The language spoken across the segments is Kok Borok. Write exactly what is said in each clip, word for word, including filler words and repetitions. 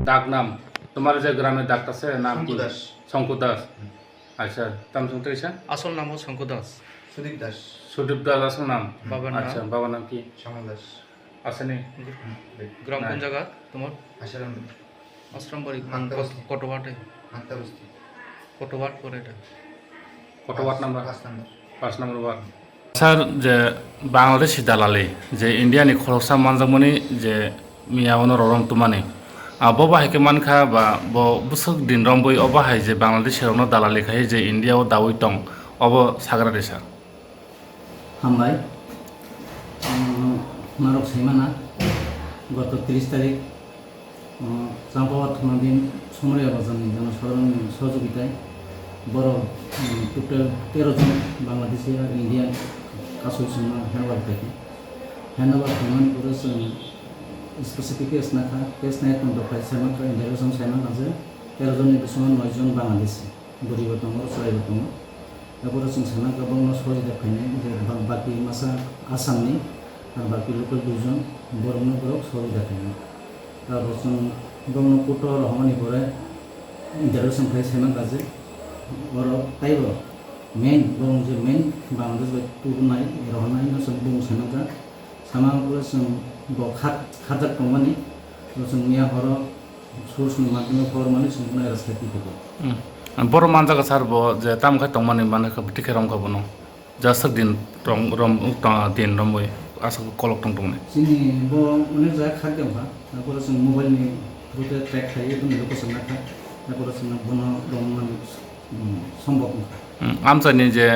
ডাক নাম, তোমার যে গ্রামে ডাকতেছে নাম কি? শঙ্কু দাস। শঙ্কু দাস। হুম। আচ্ছা, তাম শুনতে হয়েছে? আসল নাম ও শঙ্কু দাস। সুদীপ দাস। সুদীপ দাস আসল নাম? হুম। বাবার নাম? আচ্ছা, বাবার নাম কি? শ্যামল দাস। আসেনি? হুম। গ্রাম কোন নাই। জায়গা তোমার? আশারাম। আশ্রম বাড়ি কোন মাক্তা বস্তি। কত ওয়ার্ডে? মাক্তা বস্তি। কত ওয়ার্ড পড়ে এটা? কত ওয়ার্ড পাঁচ, নাম্বার? পাঁচ নাম্বার। পাঁচ নম্বর word. Sir, je Bangladeshi dalali, je India ni khoroksa manjakmani je miya ono rorong tumani, ah, bo bahai khe mankha ba bo bwswk din rombwi o bahai je Bangladeshi rokno dalali khai je India o dawi tong, obo sagra de sir. Hambai. Umm, norok saimana, goto tris tarik, umm, Champawat thwngna din Somriya bazarni jonosadharonni sohojogitay borok, umm, total tero jon Bangladeshi ar Indian kasui chwngno handover khaikha. Handover khaimani pore chwng specific case nakha, case nai tong dokha saimankha, interrogation saimankha je tero jonni bisingo noi jon Bangladeshi. Bwrwibo tongo, chwraibo tongo. Abo chwng sana kha bongno sohojita khainai, je ba-, baki masa Assamni, ar baki local duijon borokno borok sohojita khainai. Abo chwng bongno kuto rohormani pore interrogation khai saimankha je oro taibo main, borok je main Bangladesh bai tubunai, rohornai no chwng bung saimankha. Sama pore chwng bo khat-, khatjak tongmani, bo chwng miya horo source ni madhyome khobor mani chwng bono arrest khai tongkha. Hmm. Borok manjak sir bo je tamo khe tongmani mane khe bwtwi khe romkha bono. Jaswk din rom, rom, ta-, din romwi aswk kolok tong tongmani. Chini bo onek jaga khak tongkha, ta pore chwng mobile ni bwtwi track khai boni location nakha, ta pore chwng bono romnani Hmm, sombok wngkha. Hmm, amchaini je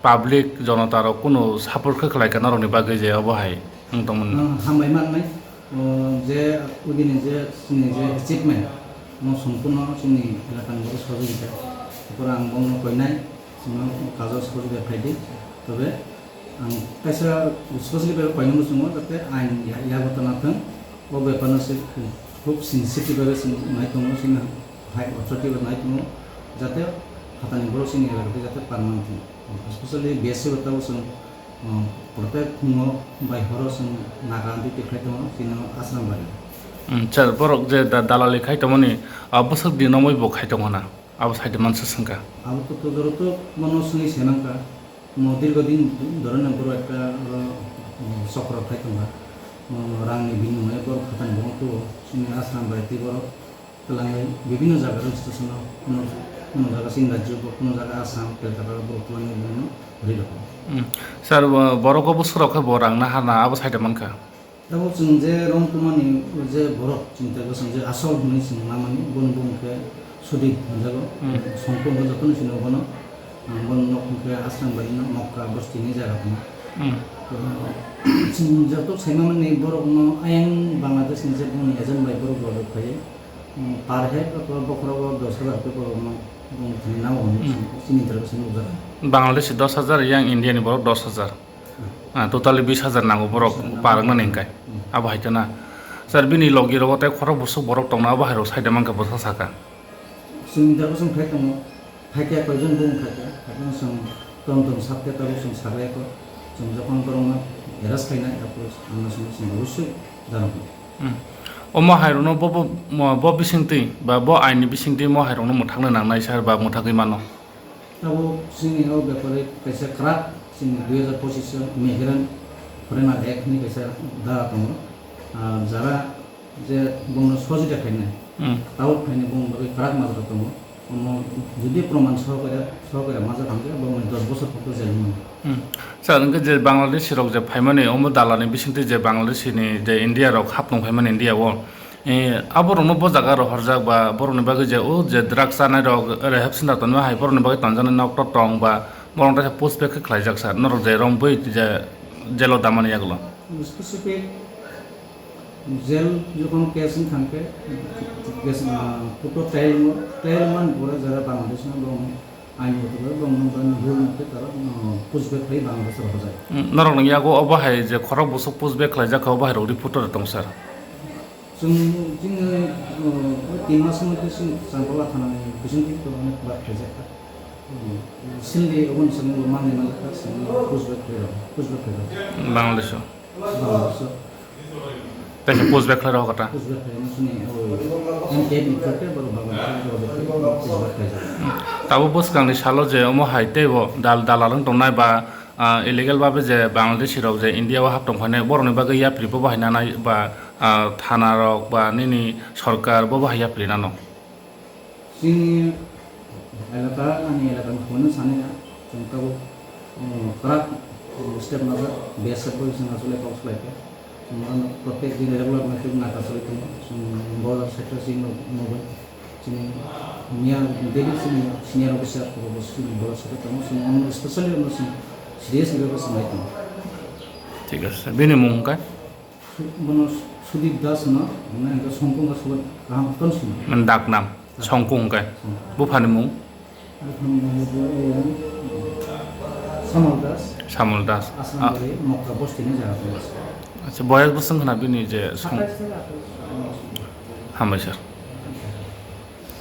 public jonota rok kunu support khe khlai kha norokni bagwi je obo hai wng tongmani. Hmm, hambai mannai. O, je wngkha ni je chini je achievement, mo sompurno chini elakani borok sohojogita. Therefore ang bono koinai, chwngno kajo sohojogita khlai di. Tobe ang kaisa specially bai koinai muchungo, jate ain ya-, yago tana thwng. O bepar no se khub sensitive bai se nai tongo, chini high authority bai nai tongo, jate phatani borok chini elaka tei jate parman thung. Especially B S C bo tabuk chwng, um, protect thungo bai horo chwng naga duty khai tongo, chini Asrambari. Hmm, sir, borok je da-, dalali khai tongmani, ah, bwswk din romwi bo khai tongo na? Abo side o mansa swngkha. Abo to, to joro to bono swngwi se nangkha. Mo dirgho din dhore no borok ekta oro, mm, chokro khai tongkha. Mo rangni binimoye borok phatani borok tuo. Chini Asrambari tei borok twlangwi bibinno jaga registration o, kuno, kuno jaga chini rajyo bo, kuno jaga Assam, Kolkata o borok twlangwi borokno ri rokha. Hmm. Sir, bo-, borok o bwswk rok khe bo rang na ha na abo side o mankha. Tabuk chwng je rong tumani je borok chini taibo chwng je asol hwnwi chwng lamani, boni bumung khe Sudip hwnjago. Hmm. Songkung hwnjago jotono sino bono. Ah, boni nok hwnkhe Asrang bai no Mokka bosti hinwi jaga tongo. Hmm. To, chwng joto saimani borokno ayang Bangladesh ni je boni agent bai borok jogajog khlaiwi, hmm, per head athoba bokhorogo dos hajar khe borokno bumung thani nao hwnwi, hmm, chini interpretation nukjago. Bangladesh dos hajar, yang India ni borok dos hajar. Ah, totally bis hajar nango borok. Bis hajar nango. Parwknani hwnkhe. Hmm. Abo hai khe na. Sir, bini logi rogo tei khorok bwswk borok tongna abo hai rok side o mankha bwsa saka. Chwng interview chwng khai tongo. Hai khe koijon bumung khai khe. Hai khe chwng tom tom sak khe tabuk chwng sabai kho. Chwng jokhon borokno arrest khainai, apor ang chwng chwng obosoi jarango. Hmm. Omo hai rokno bo, bo, bo bisingtwi ba bo aini bisingtwi mo hai rokno mwthakna nangnai sir ba mwthagwi mano. Abo chini o bepare kaisa kwrak, chini dui hajar pochis o Mehran Foreigner Act hinwi kaisa dara tongo. Ah, jara je bongno sojita khainai, hmm, tabuk khainai bongni bagwi kwrak majra tongo. Omo jodi proman sohokare, sohokare majak hwnkhe bongni dos bosor pokto jel mano. Hmm. Sir, hwnkhe je Bangladeshi rok je phaimani omo dalani bisingtwi je Bangladeshi ni je India rok hap tong phaimani India o, Eh, aborokno bo jaga rohorjak ba borokni bagwi je o je drugs chanai rok rehab center tonwi hai borokni bagwi tonjaknai nok tok tong ba borokno teisa push back khe khlaijak sir, norok je romwi je jail o damani yagulo. Specific jail jokhon case wng thang khe, case, ah, court o trial wngmo, trial wngmani pore jara Bangladesh no borokno ain motobe borokno rule mote tara, ah, push back khlai Bangladesh o rohorjak. Mm, norokni yago obo hai je khorok bwswk push back khlaijak kha obo hai rok report o tong sir. Chwng chini, uh, o tin mas moddhe chwng Chambala thanani bisingtwi to onek bar khlaijak kha. Um, silni oboni swkang bo manwi manjak kha, chwng push back khlai rw, push back khlai rw. Bangladesh o. Bangladesh o. Tei se push back khlai rw kha ta? Push back khlai rw sini, o, M T F ni khe borok Bangladesh ni borok khe push back khlai rw. Tabuk bwskangni salo je omo hai teibo dal-, dalal wng tongnai ba, ah, illegal babe je Bangladeshi rok je India o hap tong phainai, borokni bagwi yapri bo bahai nanai ba, ah, thana rok ba nini sorkar bo bahai yapri nano? Chini elaka, ani elaka ni hwnwi sanina, chwng tabuk, um, kwrak, um, step najak, B S F bai chwng achole kok swlai kha. Chwng ano protect din regular maiphi naka choli tongo, chwng border sector chini nugwi. Chini miya daily chini senior officer rok bo chini border sector tongo, chwng ano specially ano chwng seriously bebak chwng nai tongo. Thik ase, bini mung hwnkhe? Su-, bono Sudip Das hwno, hwnwi hwnkhe Songkung hwnkhe Sudip kaham ton sino. Mane dak nam, Songkung hwnkhe. Songkung. Buphani mung? Buphani mung hwnkhe, eh, Samol Das. Samol Das. Aslam Ah. Bari, Mokta Bosti ni jaga tongo. Acha, boyas bwswng khna bini je Song-, Satais theke atais. Hambai sir.